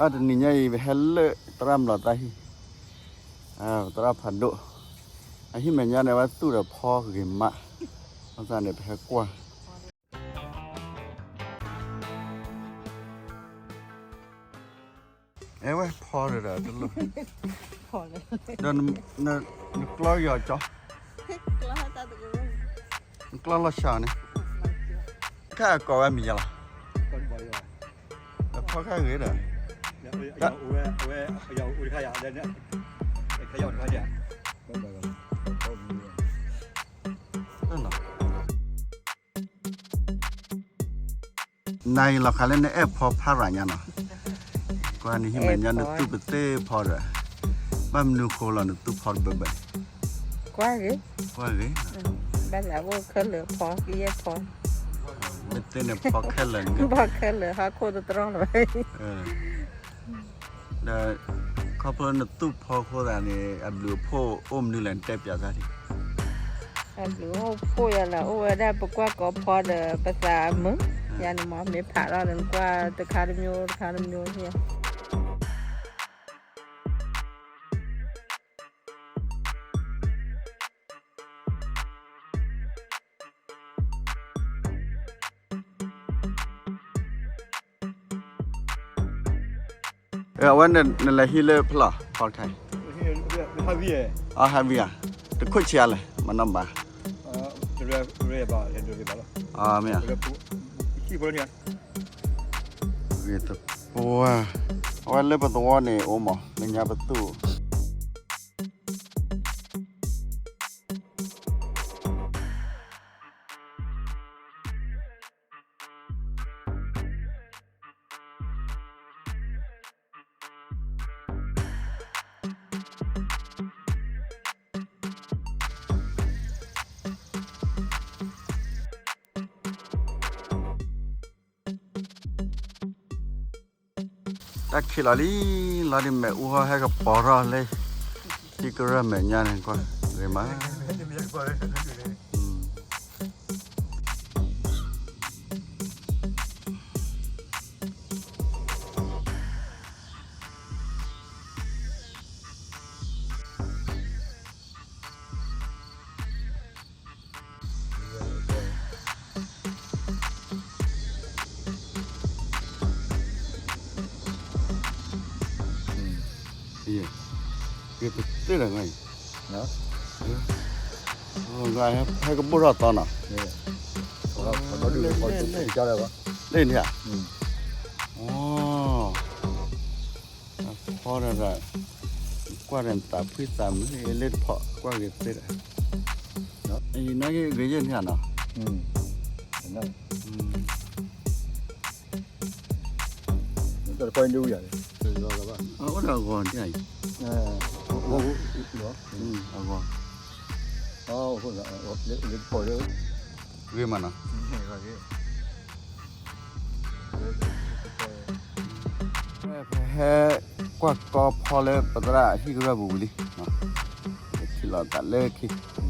အတနံၤညါအံၤ ပဟဲလၢသရၣ်မျိာ်သၣ်ဟံၣ်, သရၣ်ဖးဒိၣ်, အဟံၣ်မဲာ်ညါန့ၣ် အဝဲသူၣ်ဒီးဖီဂ့ၤမး, အဃိသတးန့ၣ် ပဟဲကွၢ် အဲဝဲဖီဒီးတလိၣ်, ဒီးနကျီယီၤကၠီ, နကျီလီၤစှၤန့ၣ်, ခဲအကိးဝဲမံၤယါလီၤ, ဒီးဖီခဲဂ့ၤဒီး, နၤအံၤလီၤခးလၢနအဲၣ်ဖီဖးရၤညါနီၤ, ကွၢ်နဟံၣ်မဲာ်ညါနသူၣ်ပသ့ၣ်ဖီဒီး, ဘၣ်မနုၤဃိလီၤနသူၣ်ဖီတဘၢဘၢ, ကွၢ်ဂ့ၤ, ကွၢ်ဂ့ၤ, ဘၣ်သးအိၣ်ခဲလၢာ်ဖီကယဲၢ်ဖီ, မ့ၢ်သ့န့ၣ်ဖီခဲလၢာ်န့ၣ်, ဖီခဲလၢာ်ဟီၣ်ခိၣ်တတြီလီၤ ဒီးခီဖျိနသူၣ်ဖီအဃိသတးန့ၣ် အဘျုးအဖှိၣ်အိၣ်မနုၤလဲၣ် နတဲပၠးစၢ်ထံ, အဘျုးအိၣ်ဖှိၣ်ယၤလီၤ အိၣ်ဝဲဒၣ်ပကွၢ်ကီဖီဒီးပသးမုာ်, ယၤန့ၣ်မ့ၢ်မ့ၢ်ဖးထီၣ်န့ၣ် နကွၢ်တခါတမျိုးတခါတမျိုးယဲၢ် အဝဲနလဲၤဟံးလၢဖျီၣ်ဖီတခါအံၤ, ဟးဝံဧါ, တခိၣ်ဆံးအါလဲၣ် မနီၣ်ဘၣ်, မ့ၢ်ဧါ, ဂ့ၤသပှၢ်, အဝဲလၢပသဝီန့ၣ်အိၣ်မး လၢညါပသူၣ် တၢ်ခံးလီၤလံ, လီၤဒ်မဲာ်အူဟီၣ်ဟဲကပီၤထီၣ်လၢ ထံကရၢၢ်မဲာ်ညါန့ၣ်ကွၢ်, ဂ့ၤမး ဟဲကဘိၣ်ထီၣ်သီနီၤ, လၢန့ၣ်ဧါ, ဖီဒီး ကွၢ်ဒီးသးဖှံသးမုာ်လၢတဖီ ကွၢ်ဂ့ၤသ့ဒီး, အံၤနာ်က့ဂ့ၤယဲၢ်န့ၣ်ဧါနီၤ, တၢ်တခီဒုယၤ, အိၣ်ဒီးအဂီၤန့ၣ်အံၤ, အဂီၤ, ဂ့ၤမးနီၤ, ဟဲကွၢ်ကီဖီလၢပသရၣ်ဟံၣ်ကရၢၢ်ပူၤဝံၤလံ, ပထံၣ်လိာ်သးလၢခံ